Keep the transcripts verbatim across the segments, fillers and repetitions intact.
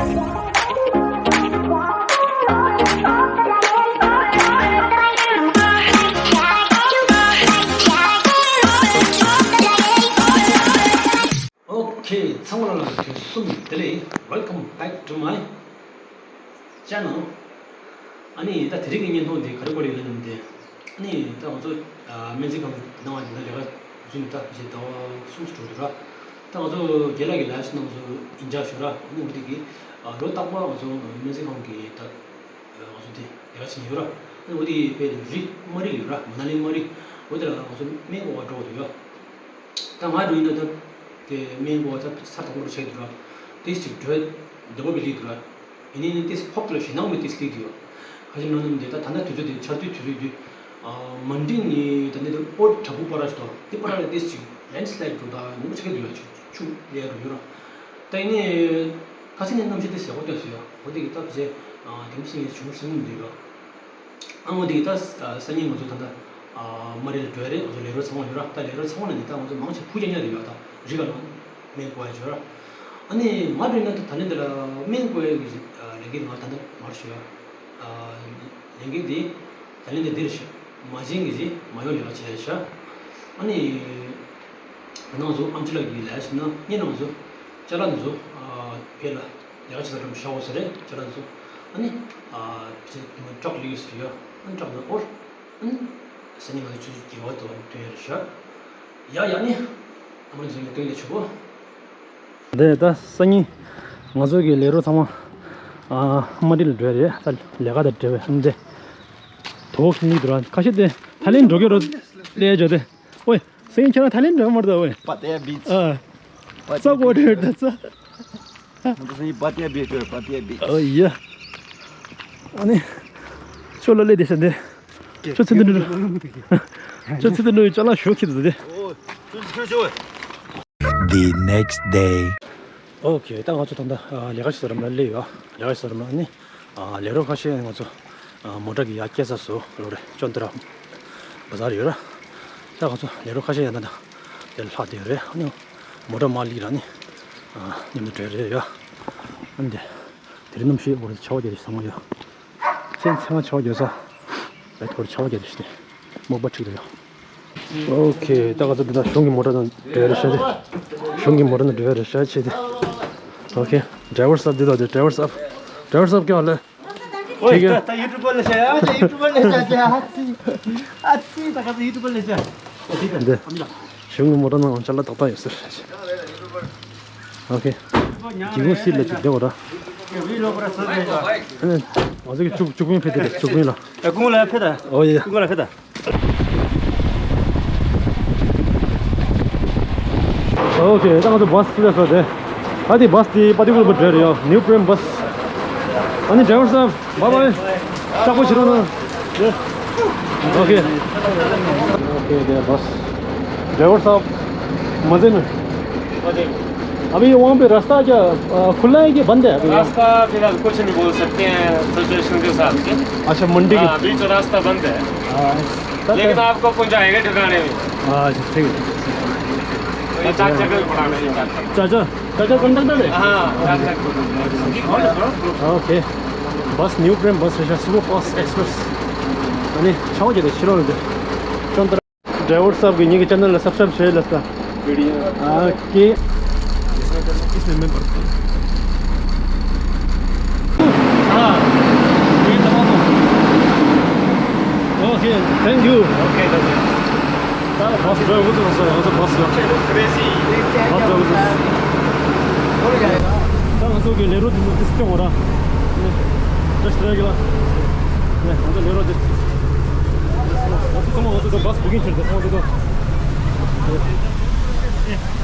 ཨོ་ཁེ། ཚང་མ་ལ་དུས་གསུམ་བདེ་ལེགས། Welcome back to my channel. ཨ་ནི་ད་དེ་རིང་གི་བརྙན་ཐུང་འདི་ག་རེ་སྐོར་ཡིན་ན་ནམ་དེ། ཨ་ནི་ད་ང་ཚོ་ཨ་སྨན་རྩིས་ཁང་ནང་ལ་ལས་ཀ་བཟོས་ནས་ད་ཕལ་ཆེར་ཟླ་བ་གསུམ་ཙམ་འགྲོ་འདུག་ར། ད་ང་ཚོ་རྒན་ལགས་ཀྱི་ལས་ནང་ཚོ་ཡིན་ཆགས་ཤོག་ར། ཨ་ནི་འོ་དེ་གི་ཨ་ལོ་རྟག་པར་ང་ཚོ་སྨན་རྩིས་ཁང་གི་ད་ང་ཚོ་དེ་ལས་ཀ་བྱེད་ཀྱི་ཡོད་ར། ཨ་ནི་འོ་དེ་དཔེ་རི་མ་རི་ཡོད་ར། མ་ན་ལི་མ་རི། འོ་དེ་ལ་ང་ཚོ་སྨན་སྐོར་བ་འགྲོ་འདུག་ཡ། ད་ང་འགྲོ་ཡིན་ན་ད་དེ་སྨན་སྐོར་བ་ད་ས་དང་པོར་ཆགས་འདུག་ར། ཏིས་ཅིག་འགྲོ་འདི་པོ་བི་ལི་འདུག་ར། ཡིན་ནའི་ཏིས་ཕོག་ཏུ་ལ་ཞེད་སྣང་མེད་ཏིས་ལི་འདུག་ཡ། ཁ་ཅིག་ནང་ནམ་དེ་ད་ད་ལྟ་དུས་ཚོད་དེ་ཆར་དུས་དུས་ཚོད་དེ་ཨ་མན་ཌེ་ནས་ད་ནི་ད་ཨོ་དྲ་འབུ་པར་ཞིག་དང་དེ་པར་ལ་ཏིས་ཅིག་ལེན་སི་ལའིཌ་འགྲོ་ད་མུ་ཆགས་འདུག་ཡ། ཆུ་ཆུ་ལས་རུ་ཡོད་ར། ད་ཡིན་ནའི་ཁ་སང་ནས་གནམ་གཤིས་དེ་ཟེར་བ་ལྟོས་སོང་ཡ། འོ་དེ་གི་སྟབས་ཟེར་ཨ་དེང་སང་ཡང་བྱུང་སེམས་འདུག་ཡ། ཨ་ངོ་དེ་ད་སང་ཉིན་ང་ཚོ་ད་ལྟ་ཨ་མ་རི་ལ་འགྲོ་ཡ་རེད། ང་ཚོ་ལས་རོགས་ཚང་མ་ཡོད་ར། ད་ལས་རོགས་ཚང་མ་ལ་ནི་ད་ང་ཚོ་མང་ཆེ་བུ་རྒྱག་ཉག་རེད་ཡོད། ད་རི་ག་ལ་སྨན་སྐོར་ཡ་ཡོད་ར། ཨ་ནི་ང་འགྲོ་ན་ད་ད་ལན་འདི་ལ་སྨན་སྐོར་ཡ་གི་ལས་འགན་ང་ད་ལྟ་མར་ཞུ་ཡ། ལས་འགན་དེ་ད་ལན་འདི་འདིར་ཞུ། མ་བྱན་གི་རྗེས་མ་ཡོང་ལས་ཀ་བྱས་ཤག་ཨ་ནི་ང་ཚོ་ཨམ་ཆི་ལགས་ཀྱི་ལས་ཞུ་ན་ངེད་རང་ཚོ་ཅ་ལག་འདི་ཚོ་ཕེ་ལ་ལས་ཀ་བྱེད་ས་འགྲམ་བཞག་འོ་ཟེར་རེད། ཅ་ལག་འདི་ཚོ་ཨ་ནི་ཨ་ཕྱི་ཏྲག་ལིག་ཡོད་ཡ། ཨ་ནི་ཏྲག་ནང་འོར་ཨ་ནི་སང་ཉིན་ང་ཚོ་ཆུ་ཚོད་བརྒྱད་པ་དུ་ཐོན་ཡ་རེད་ཤག་ཡ་ཡ་ནི་ཨ་མ་ལགས་ཚོ་ཡང་སྟོན་ལས་ཆུ་བོ། འདི་ད་སང་ཉིན་ང་ཚོ་གི་ལས་རོགས་ཚང་མ་ཨ་མ་ཏི་ལ་འགྲོ་ཡ་རེད། ད་ལས་ཀ་དང་འབྲེལ་བའི་སེམས་ཏེ་དོག་ནི་འདུག་ར། ཁ་ཤས་དེ་ཐའི་ལེན་འགྲོ་གི་རོ་ལས་བྱ་དེ། ཨོའི་སང་ཉིན་ཁྱེད་རང་ཐའི་ལེན་འགྲོ་མ་རེད་ད། ཨོའི་པ་ཏའི་བིཆ། ཨ་པ་ས་ཏའི་གོ་བིཆ་རེད་ད་ས། ང་ཚོ་སང་ཉིན་པ་ཏའི་བིཆ་འགྲོ། པ་ཏའི་བིཆ། ཨོ་ཡ། ཨ་ནི་ཁྱོད་ལ་ལས་དེ་ཤ་འདི། ཁྱོད་ཚེ་འདི་འགྲོ། ཁྱོད་ཚེ་འདི་འགྲོ་ཡི་ཅ་ལག་ཞོག་ཁྱི་དེ། ཨོ་ཁྱོད་ཚེ་ཁྱོད་ཚེ། The next day. ཨོ་ཁེ། ད་ང་ཚོ་ད་ལྟ་ཨ་ལས་ཀ་བྱེད་ས་རམ་ལ་སླེབས་ཡོད། ལས་ཀ་བྱེད་ས་རམ་ལ་ནི་ཨ་ལས་རོགས་ཁ་ཤས་ང་ཚོ་ཨ་མོ་ཊ་གི་ཡར་སྐྱེལ་ས་སུ་ལོ་རེ་ཅོན་ཏི་ར་བ་ཟར་ཡོད་ར། ད་ང་ཚོ་ལས་རོགས་ཁ་ཤས་ཡང་ད་ལྟ་དེ་ལྷག་བསྡད་ཡོད་རེད། ཨ་ནི་མོ་ཊ་མར་སླེབས་ར་ནི་ཨ་མཉམ་དུ་བྲོས་རེད་ཡོད། ཨ་ནི་དེ་རིང་གནམ་གཤིས་འོ་རེད། ཆར་པ་རྒྱག་རེད་བསམ་གྱི་ཡོད། མཚན་མཚན་མ་ཆར་པ་རྒྱག་ས་བས་ཐོར་ཆར་པ་རྒྱག་རེད་ཤི་སྟེ་མོག་པ་ཁྲིག་རེད་ཡོད། ཨོ་ཁེ། ད་ང་ཚོ་འདི་ན་གཞུང་གི་མོ་ཊ་ནང་འགྲོ་ཡ་རེད་ཤག་དེ། གཞུང་གི་མོ་ཊ་ནང་འགྲོ་ཡ་རེད་ཤག་ཆེ་དེ། ཨོ་ཁེ། ཌ་རའི་ཝར་སཱབ་འདི་དང་དེ། ཌ་རའི་ཝར་སཱབ། ཌ་རའི་ཝར་སཱབ་ཀྱང་ལ། ཨོའི་ཁེ་ད་ད་ཡུ་ཊུབ་པར་ལ་བྱ་ཡ། ད་ཡུ་ཊུབ་པར་ལ་བྱ་བྱ། ཨ་ཙི་ཨ་ཙི་ད་ག་ཚོད་ཡུ་ཊུབ་པར་ལ་བྱ། ཨོ་དེ་ད་འདི་ཨ་མི་ལ། གཞུང་གི་མོ་ཊ་ནང་ཅ་ལག་ཏག་ཏག་ཡོད་ཟེར། ཨོ་ཁེ། ཇི་གུ་སི་ལ་ཅིག་བསྡད་པ་ར། ཨ་ནི་ང་ཚོ་གི་ཅུ་ཅུ་ཀུང་ཕེ་དེ་རེད། ཅུ་ཀུང་ལ། ཨ་ཀུང་ལ་ཕེ་ད། ཨོ་ཡ། ཀུང་ལ་ཕེ་ད། ཨོ་ཁེ། ད་ང་ཚོ་བྷ་སི་སླེབས་སོང་སྟེ། ད་དེ་བྷ་སི་དེ་པ་ཏི་ཀུ་ལ་པུར་འགྲོ་ཡ་རེད་ཡ། ནིའུ་པྲེམ་བྷ་སི། ཨ་ནི་ཌ་རའི་ཝར་སཱབ། བྷའི་བྷའི། ལྕགས་པོ་བྱེད་རོགས་གནང་། ཨོ་ཁེ། ཨོ་ཁེ། དེ་བྷ་སི། ཌ་རའི་ཝར་སཱབ། མ་ཟེར་ན། अभी वहाँ पे रास्ता क्या, अ, खुला है कि बंद है अभी? रास्ता फिलहाल कुछ नहीं बोल सकते हैं सिचुएशन के हिसाब से। अच्छा, मंडी के। हाँ, अभी तो रास्ता बंद है। हाँ, तब लेकिन तक आपको पहुंचाएंगे ठिकाने में। हाँ, अच्छा, ठीक है। ये चार चक्कर पड़ाना है, चार चक्कर। चाचा, चाचा कंडक्टर है? हाँ, चार चक्कर। ओके। बस न्यू प्रेम बस है, सुपर फास्ट एक्सप्रेस। अने छाओ जे दे, शिरो दे। ཌ་རའི་ཝར་སཱབ་ཀྱིས་ངེད་ཀྱི་ཅེ་ནལ་ལ་སབ་སི་ཀྲའིབ་བྱས་ལབ་ས། ཨོ་ཁེ། ཨོ་ཁེ། Thank you. ད་བྷ་སི་འགྲོ་དགོས་ཚོད་རེད་ཟེར། ང་ཚོ་བྷ་སི་ཡོད། བྷ་སི་འགྲོ་དགོས་ཚོད་རེད། ད་ང་ཚོ་གི་ལས་རོགས་དེ་ཚོ་དེ་སྟོན་དགོས་ར། ནས་ད་ཞི་ར་གི་ལ། ནས་ང་ཚོ་ལས་རོགས་དེ། ང་ཚོ་ཚང་མ་ང་ཚོ་ད་བྷ་སི་བུ་ཀིང་བྱས་ཏེ་ཚང་མ་ཚོ་ད།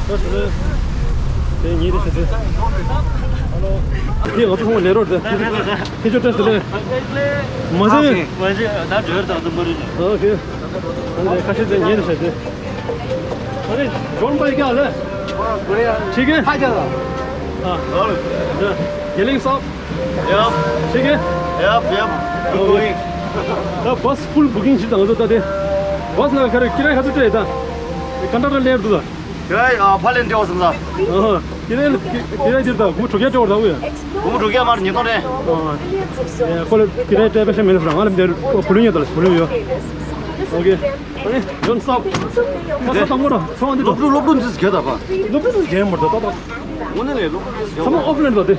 ད་ཞི་ར། དེ་ཉིད་དེ་ཞི་ར། ཧ་ལོ། དེ་ང་ཚོ་ཚང་མ་ལས་རོགས་དེ། ཁྱེད་ཚོ་བཀྲ་ཤིས་བདེ་ལེགས། མ་ཟད། མ་ཟད་ད་འགྲོ་ཡར་དང་དུ་མ་རེད། ཨོ་ཁེ། ཁ་ཤས་དེ་ཉིད་དེ་ཞི་ར། अरे जॉन भाई क्या हाल है? बहुत बढ़िया। ठीक है। हाँ, चलो। हाँ। गेलिंग साहब। यप। ठीक है। Yep, yep. ओके। दा बस फुल बुकिंग छिता हो तो दे। बस ना करे किराया खाते थे दा। कंडक्टर लेट दुदा। किराया, आ, फालेन दियो समझा। हाँ। དེ་རིང་དེ་རིང་འདིར་དང་སྒོར་དྲུག་བརྒྱ་སྤྲད་པར་དང་དབུས། སྒོར་དྲུག་བརྒྱ་མར་ཉིས་སྟོང་རེད། ཨོ། ཁོ་ལ་དེ་རིང་སྤྲད་པའི་ཤ་མེད་ལ་ང་ལ་འདིར་བུ་ལོན་ཡོད་དང་བུ་ལོན་ཡོད། ཨོ་ཀེ། ཨ་ནི་ཡོན་སབ། ཁ་ས་དང་པོ་ར་ཚོང་འདི་སློབ་ཕྲུག་སློབ་ཕྲུག་འཛིན་གྱི་ད་པ། སློབ་ཕྲུག་འཛིན་གྱི་མ་རེད་ད་ད། དངོས་གནས་ལས་སློབ་ཕྲུག་འཛིན་ཚང་མ་ཨོཕ་ལན་རེད་དེ།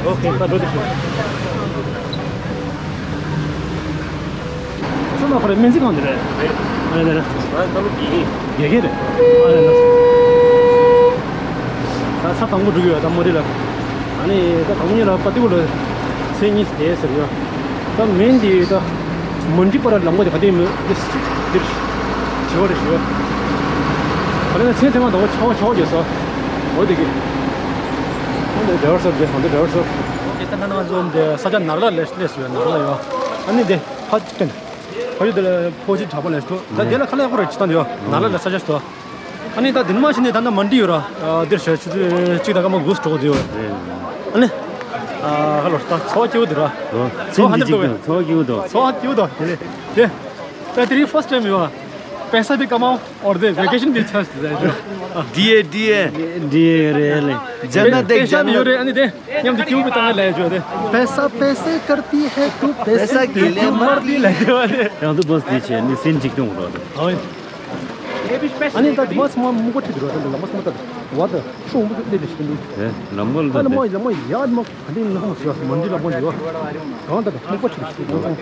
ཨོ་ཀེ་ད་འགྲོ་དེ་ཤོད། ཚོ་ན་ཁོ་རེ་སྨན་རྩིས་ཁང་དེ་རེད། ཨ་རེད་རེད། ད་ལོ་དགེ་རྒན། དགེ་རྒན་རེད། ཨ་རེད་རེད། ད་ས་དང་པོ་འགྲོ་གི་ཡོད་ད་མོ་རེད་ལ། ཨ་ནི་ད་དང་པོ་ཉིད་ལ་པ་ཏི་བུ་ལ་ཚེ་གཉིས་དེ་ཟེར་ཡོད། ད་མིན་དེ་ད་མོན་གྲི་པ་ར་ལམ་གོ་དེ་ག་དེ་མི་དེ་དེ་བྱེད་པ་རེད་ཞུ། ད་ལན་ཚེ་ཚེ་མ་དང་པོ་ཆ་བ་ཆ་བ་རྒྱས་སོ། འོ་དེ་གི། ཨ་ནི་ཌ་རའི་ཝར་སར་དེ་ཧོན་ཌ་ཌ་རའི་ཝར་སར། ཨོ་ཀེ་ད་ད་ང་ཚོ་འདི་ས་ཆ་ནར་ལ་ལས་ལས་སུ་ཡོད་ནར་ལ་ཡོད། ཨ་ནི་དེ་ཧ་ཏན། ཕ་ཡུལ་དེ་ལ་ཕོ་ཅི་གྲྭ་པ་ལས་སུ་ད་དེ་ལ་ཁ་ལག་ཁོ་ར་ཅི་ད་འདི་ཡོད་ནར་ལ་ལ་ས་ཆ་སུ། ཨ་ནི་ད་དེ་ནི་མ་ཤི་ནི་ད་ནི་མན་ཌི་ཡོད་ར། དེར་ཤ་ཆུ་ཚོད་གཅིག་དང་སྐར་མ་དགུ་སྤྲོ་གི་ཡོད། ཨ་ནི་ཧ་ལོ་ད་ཚོ་བ་སྐྱིད་པོ་དེ་ར། ཚོ་བ་ཧ་ནི་ཏོ་བས། ཚོ་བ་སྐྱིད་པོ་དོ། ཚོ་བ་སྐྱིད་པོ་དོ། དེ་དེ་ད་དེ་རིང་ཕར་སི་ཊི་ཊའིམ་ཡོད། पैसा भी कमाओ और दे वेकेशन भी अच्छा से जाए जो। दिए दिए दिए रे ले। जन्नत देख जन्नत ཡོད་རེད། ཨ་ནི་དེ་མཉམ་དུ་ཁྱིའུ་བི་བཏང་ལས་ཇོ་དེ། पैसा पैसे करती है तू पैसा के लिए मरती है ལས་ཇོ་དེ། ཡང་དུ་བོས་དེ་ཆེ་ནི་སེམས་འཇིག་སྟོང་རོ། ཨོ། ཨ་ནི་ད་དུ་མ་སུ་མ་མུ་གོ་ཁྲིད་རོ་དེ་ལ་མ་སུ་མ་ད་བ་ད་ཤོང་མུ་གོ་ལེ་ལེ་ཤི་དུ། ཨེ་ལམ་མོ་ལ་ད་ལ་མ་ལ་མ་ཡ་མ་ག་དེ་ན་མ་སུ་མ་འདི་ལ་མ་ཡ་གང་ད་མུ་གོ་ཁྲིད་ཤི་དུ་ད།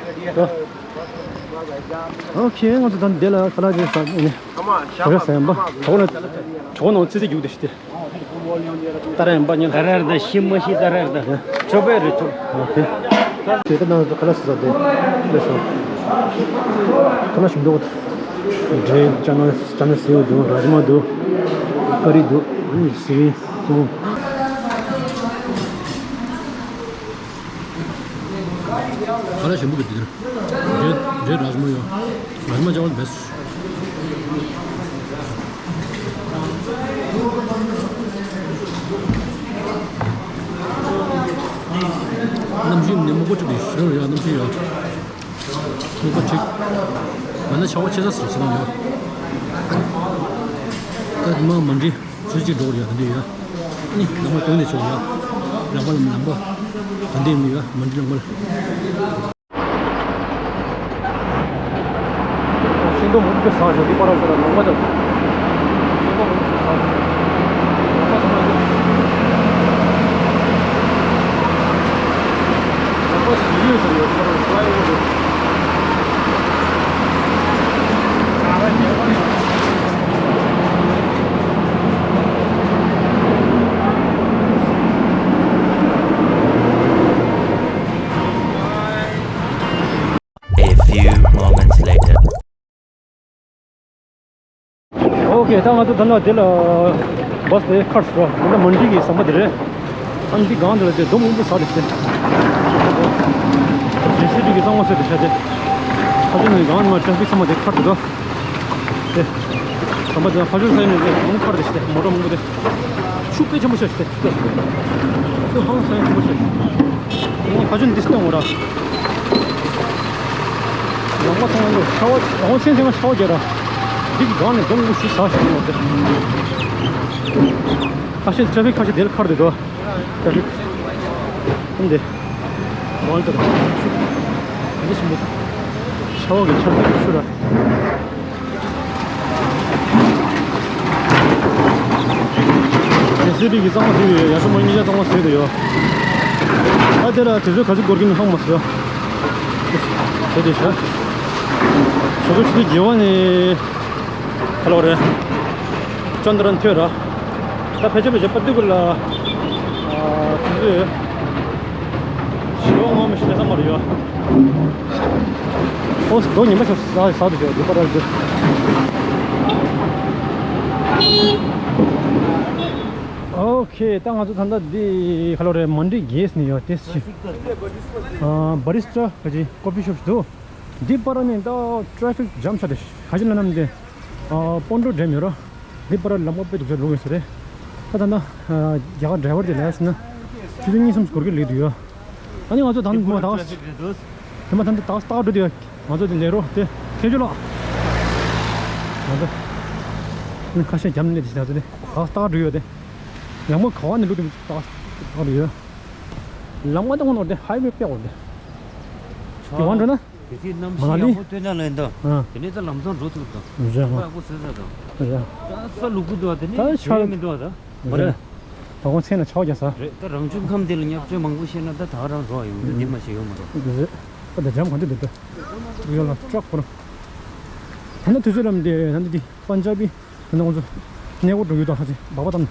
ཨོ་ཁེ་ང་ཚོ་ད་འདི་ལ་ཁ་ལག་ཅིག་ཟ་ནི། ཁོ་ར་ས་ཡན་པ་ཁོ་ན་ཁོ་ན་ཙི་ཙི་རྒྱུག་དེ་ཤི་སྟེ། ཏ་ར་ཡན་པ་ཉན། ཏ་ར་ར་ད་ཤི་མ་ཤི་ཏ་ར་ར་ད། ཆོ་པེ་རེ་ཆོ། ཨོ་ཁེ། དེ་ལྟ་ན་ཁ་ལག་ཟ་དེ་ལས་སོ། ཁ་ལག་ཞིམ་འདུག་འབྲས་ཅ་ན་ཅ་ན་སེའུ་འདུག་ར་ཇི་མ་འདུག་ཀ་རི་འདུག་ཨ་ནི་སི་རིང་སོང་། ཁ་ལག་ཞིམ་པོ་འདུག་འདིར། འབྲས་འབྲས་ར་ཇི་མ་ཡོད། ར་ཇི་མ་ཅ་ཝལ་བེ་སི། གནམ་གཤིས་ནི་མོག་པོ་ཅིག་རེད་ཤི་རོ་ཡ་གནམ་གཤིས་ཡ། མོག་པོ་ཅིག་མ་ན་ཆར་པ་ཆེ་ས་སུ་ཆེ་ན་ཡ། ད་མ་མ་འདྲི་ཚུལ་གཅིག་འགྲོ་རེད་ཡ་ད་འདི་ཡ། ནི་ལམ་པ་དོན་ནས་ཆོག་ཡ། ལམ་པ་ལམ་ལམ་པ་ད་འདི་མི་ཡ་མ་འདྲི་ལམ་པ། ཤིང་སྡོང་མང་པོ་ཟག་བཞག་འདི་པར་ཟེར་ལ་ལོང་པ་དང་། ཤིང་སྡོང་མང་པོ་ཟག་བཞག་ལོང་པ་ཟེར་ན། ལོང་པ་ཟེར་ཡོད་ཟེར་ཡོད་པར་ཟེར་ཡོད་ཟེར། A few moments later. ཨོ་ཁེ། ད་ང་ཚོ་ད་ནང་དེ་ལ་བྷ་སི་དེ་ཁར་སོ། ད་ནང་མན་ཌི་གི་ཟམ་པ་དེ་རེད། ཨ་ནི་འདི་སྒང་དེ་ལ་དེ་རྡོ་མང་པོ་ཟག་རེད་ཤག་ཇེ་སི་བི་གི་གཙང་མ་བཟོས་ཏེ་ཤག་དེ། ཕ་ཆུ་ནས་སྒང་ནས་མར་ཊ་ཕིག་ཚང་མ་དེ་ཁར་དུ་འགྲོ། དེ། ཟམ་པ་དེ་ཕ་ཆུ་ས་ནས་དེ་མང་པོ་ཁར་དེ་ཤག་དེ་མོ་ཊ་མང་པོ་དེ། ཤུགས་དཔེ་ཆེན་པོ་ཆགས་ཤིག་སྟེ། ཤུགས་ཧང་སང་ཆེན་པོ་ཆགས་ཤིག་ཨ་ནི་ཕ་ཆུ་འདི་སྟོན་འོ་ར། ལམ་ཁ་ཚང་མ་ལོ་ཤ་བ་འོ་ཆེན་ཆེན་མ་ཤ་བ་རྒྱག་ར། འདི་གི་སྒང་ནས་སྡོང་བོ་ཞིག་ཟག་ཤིག་འོ་དེ། ཁ་ཤས་ཊ་ཕིག་ཁ་ཤས་དེ་ལ་ཁར་དེ་འགྲོ། ཊ་ཕིག་འདི། མང་དུ་ཤུགས། འདི་ཞིག་མོ། ཤ་བ་གི་ཆར་དུ་ཤུ་ར། ཇེ་སི་བི་གི་གཙང་མ་དེ་ཡོད། ཡར་ས་མ་གཉིས་ཆ་གཙང་མ་བཟོས་དེ་ཡོད། ཨ་དེ་ལ་དེ་ཚོ་ག་ཚོད་འགོར་གྱི་ནི་ཧང་མ་སོ། བཟོས་དེ་ཤ། ཞོགས་པ་ཆུ་ཚོད་བརྒྱད་པ་ནས་ཁ་ལོ་རེད། ཅོན་ཏ་རན་ཐོས་ར། ད་ཕལ་ཆེར་ཕལ་ཆེར་པར་ཏི་ཀུ་ལ། ཨ་དེ་ཚོ། ཞི་བ་ངོ་མི་ཤེས་ས་མ་རེད་ཡོད། ཨོ་སི་རྡོ་ཉི་མ་ཤོག་ཟ་ཟ་དུ་ཤོག་རྡོ་པ་ར་རྡོ། ཨོ་ཁེ། ད་ང་ཚོ་ད་ལྟ་འདི་ཁ་ལོ་རེ་མན་ཌི་གེས་ནས་ཡོད་དེ་ཤི། ཨ་བ་རི་སི་ཊ་ག་ཅི་ཀོ་ཕི་ཤོབ་ཤི་འདུག་འདི་པར་ནས་ད་ཊ་ཕིག་ཇམ་ཆགས་དེ་ཤི། ག་ཅི་ལ་ནམ་དེ། ཨ་སྤོན་ཊོ་ཌེམ་ཡོད་ར། འདི་པར་ལམ་ཁ་དཔེ་སྡུག་ཅག་ལུག་ཡོད་ས་རེད། ད་ད་ན་རྒྱ་གར་ཌ་རའི་ཝར་དེ་ལས་ཟེར་ན། ཆུ་ཚོད་གཉིས་གསུམ་འགོར་གི་ལུས་འདུག་ཡོད། ཨ་ནི་ང་ཚོ་ད་ནི་མ་ད། དེ་མ་ད་ད་ད་ད་འགྲོ་དུས་ང་ཚོ་དེ་ལས་རོ་དེ་ཁྱེད་ཆོ་ལ། ང་ཚོ་ནི་ཁ་ཤས་རྒྱབ་ནས་དེ་ང་ཚོ་དེ། ཏག་ཏག་འགྲོ་ཡོད་དེ། ལམ་ཁ་ག་བ་ནས་ལུག་དེ་ཏག་ཏག་འགྲོ་ཡོད། ལམ་ཁ་དང་ནོར་དེ་ཧའི་ཝེ་དཔེ་འོར་དེ། དེ་བང་འགྲོ་ན། དེ་དུས་གནམ་མ་གཤིས་ལི་ཡག་པོ་སྟོན་ན་ལེན་དང་། ཨ། དེ་ནས་ད་ལམ་སང་འགྲོ་ཐུབ་དང་། རེད། ད་ཡག་པོ་བཟོས་ས་དང་། རེད། ད་ས་ལུག་གུ་འདུག་དེ་ནས་ད་ཆར་ཆར་མི་འདུག་ད། མ་རེད། རེད། ད་ཁོང་མཚན་ལ་ཆར་རྒྱག་ས། རེད། ད་རང་བྱུང་ཁམས་དེ་ལ་བརྙས་བཅོས་མང་པོ་བཤད་ན་ད་ད་རང་རོགས་ཡོང་དུས་འདི་མ་ཞིག་ཡོད་མ་རེད། རེད། ད་ད་འཇམ་གང་དུ་འདུག་ད། ཡོད་ལ་ཅག་ཁོ་རང་། ད་ནི་དུས་ཚོད་ལམ་དེ་ད་ནི་འདི་པན་ཇ་བི། ད་ནི་ང་ཚོ་གནས་སྐོར་འགྲོ་ཡོད་ད། ཧ་ཅི་སྦག་སྦག་དང་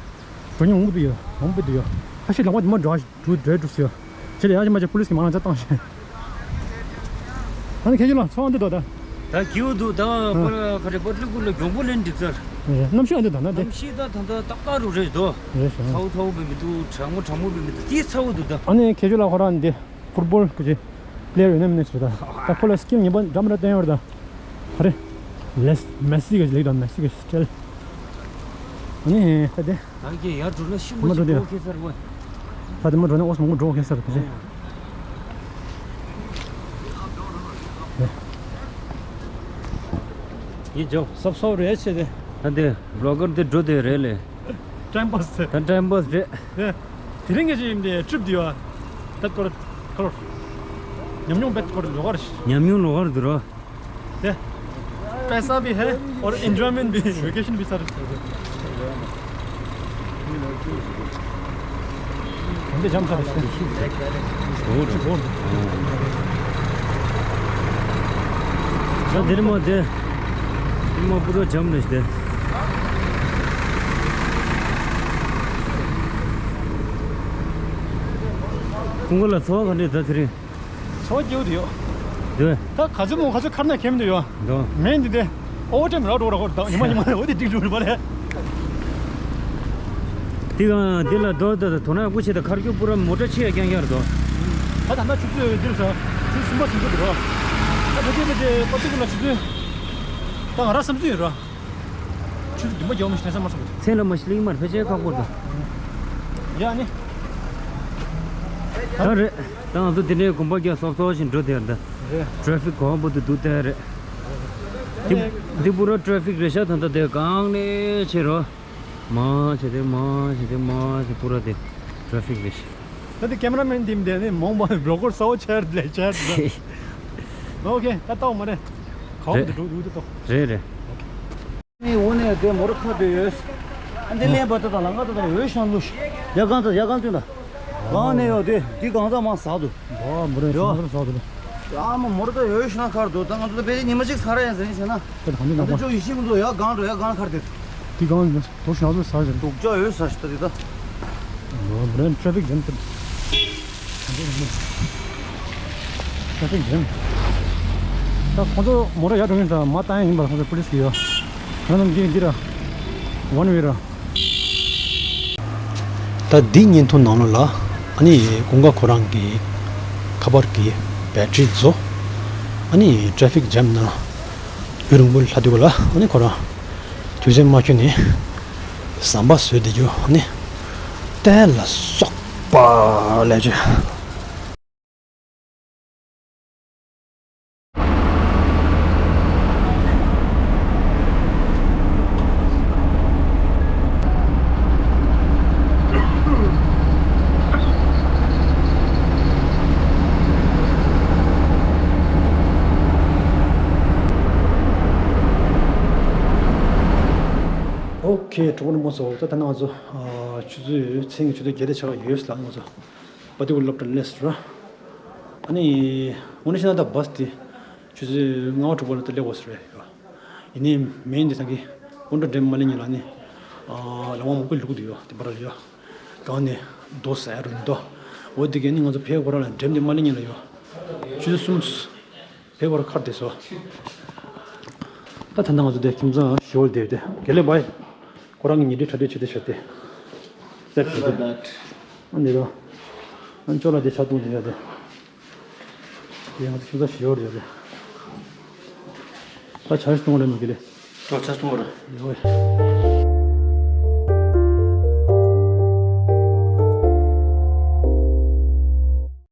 འགྲོ་མྱོང་མང་པོ་འདུག་ཡོད། མང་པོ་འདུག་ཡོད། ཁ་ཤས་ལམ་བར་དུ་མ་འགྲོ་འགྲོ་འགྲོ་འགྲོ་ཟེར་ཡོད། ཁྱེད་ལ་ཡག་ཅིག་མ་ཅིག་པུ་ལིས་ཀྱིས་མ་ལ་ཅག་བཏང་ཤག་ད་ནི་ཁྱེད་ཚོ་ལ་ཚོར་བ་འདི་འདུག་ད། ད་སྐྱིད་པོ་འདུག་ད། ཨ། པར་ག་རེ་པར་ལི་ཀུ་ལ་མགྱོགས་པོ་ལེན་འགྲིག་ཚར། རེད། གནམ་གཤིས་ཨ་འདི་ད་ན་དེ། གནམ་གཤིས་ད་ད་ད་ཏག་ཏག་རུ་རེད་དོ། རེད་ཤག་ཚ་བོ་ཚ་བོ་བས་མི་འདུག་གྲང་མོ་གྲང་མོ་བས་མི་འདུག་དེ་ཚ་བོ་འདུག་ད། ཨ་ནི་ཁྱེད་ཚོ་ལ་ཁོ་རང་འདི་ཕུཊ་བོལ་གི་ཅིག་པི་ལེ་ཡར་ཡོད་ན་མིན་ཟེར་ད། ད་ཁོ་ལ་སི་ཀིལ་ངེས་པ་འདྲ་མི་འདྲ་བསྟན་ཡོད་རེད་ད། ག་རེ། ལེས་མེ་སི་གི་ལིག་དང་མེ་སི་གི་སི་ཀིལ། ཨ་ནི་ད་དེ། ད་གི་ཡར་འགྲོ་ན་ཤི་མ་མོ་ཤི་འགྲོ་དེ་འགྲོ་ཁེ་སར་བ། ད་དེ་མོ་འགྲོ་ན་ཨོ་སི་མང་པོ་འགྲོ་ཁེ་སར་དེ་རེད། ཡིན་ཇོ་སོབ་སོབ་རེད་ཆེ་དེ། ད་དེ་བི་ལོག་གར་དེ་འགྲོ་དེ་རེད་ལེ། ཊའིམ་པཱ་སི་ཟེར། ད་ཊའིམ་པཱ་སི་རེད། དེ་རིང་གི་ཅིག་ཡིན་དེ་ཊིརིབ་དེ་བ། ད་སྐོར་སྐོར། ཉམས་མྱོང་བེད་སྐོར་ལོག་གར། ཉམས་མྱོང་ལོག་གར་དུ་རོ། དེ། པེ་ས་བི་ཧེ། ཨོར་ཨེན་ཇོའི་མེན་བི་ཝེ་ཀེ་ཤན་བི་ས་རེད། འདི་འཇམ་ས་རེད། འོ་རེད། འོ་རེད། ད་འདིར་མ་དེ། འདིར་མ་པུ་རོ་འཇམ་རེད་དེ། ཁོང་ཁོ་ལ་ཚོ་བ་ག་འདྲས་ད་དེ་རིང་། ཚོ་སྐྱེའུ་དེ་ཡོད། འདོད། ད་ག་ཚོད་མོ་ག་ཚོད་ཁར་ན་ཁེམ་དུ་ཡོད། འདོད། མེན་འདི་དེ། ཨོ་ཊེམ་ར་འགྲོ་ར་ཁོ་ད་ཉི་མ་ཉི་མ་འོ་དེ་འགྲིག་འགྲོ་ར་པ་ལས། དེ་གང་འདི་ལ་རྡོ་དང་དོ་ན་སྐུ་ཆེ་དང་ཁར་རྒྱུ་པུ་ར་མོ་ཊ་ཆེ་ཡ་རྐྱང་རྐྱང་རེད་དོ། ད་ད་ན་ཆུ་ཚོད་འདིར་ས། ཆུ་ཚོད་གསུམ་པ་གསུམ་ཚོད་འདི་རོ། ད་ད་དེ་དེ་དེ་པ་ཏི་ཀུ་ལ་ཆུ་ཚོད། ད་ང་ར་བསམ་ཚུལ་ཡིན་རོ། ཆུ་ཚོད་བདུན་པ་རྒྱག་མི་ཤེས་ན་བསམ་མ་སོང་། མཚན་ལ་མ་ཤི་ལིང་མར་ཕལ་ཆེར་ཁག་པོ་འདུག་ཡ་ནི། ད་རེད། ད་ང་ཚོ་འདི་ནས་གོམ་པ་རྒྱག་སོབ་སོབ་བཞིན་འགྲོ་དེར་འདི། རེད། ཊེ་ཕིག་གོང་པོ་དུ་འདུག་དེ་རེད། འདི་འདི་པུ་ར་ཊེ་ཕིག་རེད་ཤག་ད་ལྟ་དེ་གང་ནས་ཆེ་རོ། མ་ཆེ་དེ་མ་ཆེ་དེ་མ་ཆེ་པུ་ར་དེ་ཊེ་ཕིག་རེད་ཤག་ད་དེ་ཀེམ་ར་མེན་དེ་མི་དེ་ནི་མོང་བ་བི་ལོག་གར་ས་བོ་ཆེར་ལས་ཆེར། ཨོ་ཁེ་ད་ལྟ་མ་རེད། གང་དུ་འགྲོ་འགྲོ་དུ་ཏོ། རེད་རེད། ནི་འོ་ནས་དེ་མོ་ར་ཁ་དེ་ཡོད། ཨ་འདི་ལེན་པ་ད་ད་ལང་ཀ་ད་ད་འོད་ཤང་ལུ། ཡ་གང་ད་ཡ་གང་དུ་ན། གང་ནས་ཡོད་དེ་དེ་གང་ས་མ་ས་དུ། བ་མོ་རེ་ཡོད། ཤང་ས་དུ། ཡ་མ་མོ་ར་ད་འོད་ཤང་ཁར་དུ་ད་ང་ཚོ་ད་བེ་ཉི་མ་གཅིག་ས་ར་ཡ་ཟེར་ནི་ཟེར་ན། ད་གང་དུ་ན་ད་ཅོ་ཡི་ཤིང་ཚོ་ཡ་གང་འགྲོ་ཡ་གང་ཁར་དེ། དེ་གང་ན་དོ་ཤང་ཚོ་ས་ཟེར། དུག་ཅག་འོད་ས་ཤི་ད་དེ་ད། ཨོ་མ་རེད། ཊེ་ཕིག་ཇེམ་དེ། ཊེ་ཕིག་ཇེམ། ད་ཁོང་ཚོ་མོ་ཊ་ཡར་འགྲོ་མཁན་ད་མར་བཏང་ཡ་ཡིན་པ་ཁོང་ཚོ་པུ་ལིས་ཀྱིས་ཡོད། ང་ཚོ་འདི་འདི་ར། ཝན་ཝེ་ར། ད་འདི་བརྙན་ཐུང་ནང་ལོགས་ལ་ཨ་ནི་ཀུན་དགའ་ཁོ་རང་གི་ཁ་པར་གྱི་བེ་ཊི་རི་རྫོགས། ཨ་ནི་ཊེ་ཕིག་ཇེམ་ནང་ཡུན་རིང་པོ་ལྷག་དུས་ལ་ཨ་ནི་ཁོ་རང་དུས་ཚོད་མ་འཁྱོལ་ནས་ཟམ་པ་བཟོས་བསྡད་རྒྱུ་ཨ་ནི་ལྟས་ལ་སོགས་པ་ལས་བྱོས། ཨོ་ཁེ། གྲོགས་པོ་རྣམ་པ་ཚོ། ད་ད་ནང་ང་ཚོ་ཨ་ཆུ་ཚོད་མཚན་གྱི་ཆུ་ཚོད་བརྒྱད་དང་ཕྱེད་ཀ་ཡོལ་ལ་ང་ཚོ་པ་ཏི་ཀུ་ལ་སློབ་གྲྭ་སླེབས་སོང་ར། ཨ་ནི་དངོས་གནས་བཤད་ན་ད་བྷ་སི་དེ་ཆུ་ཚོད་ལྔ་པ་དྲུག་པ་ལ་ད་སླེབས་དགོས་ས་རེད་ཡ། ཡིན་ནའི་མེན་དེ་ད་གི་སྔོན་འགྲོ་འགྲེམས་མ་སླེབས་སྔོན་ལ་ནི་ཨ་ལམ་བར་མང་པོ་ལུག་འདུག་ཡ། དེ་པར་ཡ་གང་ནས་རྡོ་ཟ་ཡ་རུ་འདུག་འོ་དེ་གས་ནི་ང་ཚོ་ཕེབས་པ་ར་ལ་འགྲེམས་དེ་མ་སླེབས་སྔོན་ལ་ཡ། ཆུ་ཚོད་གསུམ། ཕེབས་པར་ཁར་བསྡད་སོ། ད་ད་ནང་ང་ཚོ་དེ་ཁྱིམ་ཚང་ཞི་བར་བསྡད་དེ་དགེ་ལེགས་བྷའི། ཁོ་རང་གི་ཉེ་འབྲེལ་གྲ་སྒྲིག་བྱེད་དེ་བྱ་སྟེ། སེབ་བྱེད་དེ། ཨ་ནི་རོ། ཨ་ནི་ཅོ་ལ་དེ་ཆ་བཏུང་དེ་ཡོད་དེ། དེ་ང་ཚོ་ཁྱིམ་ཚང་ཞི་བར་ཡོད་དེ། ད་ཆར་གཏོང་རེད་མི་དགེ་ལེགས། ད་ཆར་གཏོང་རེད། ཡོད།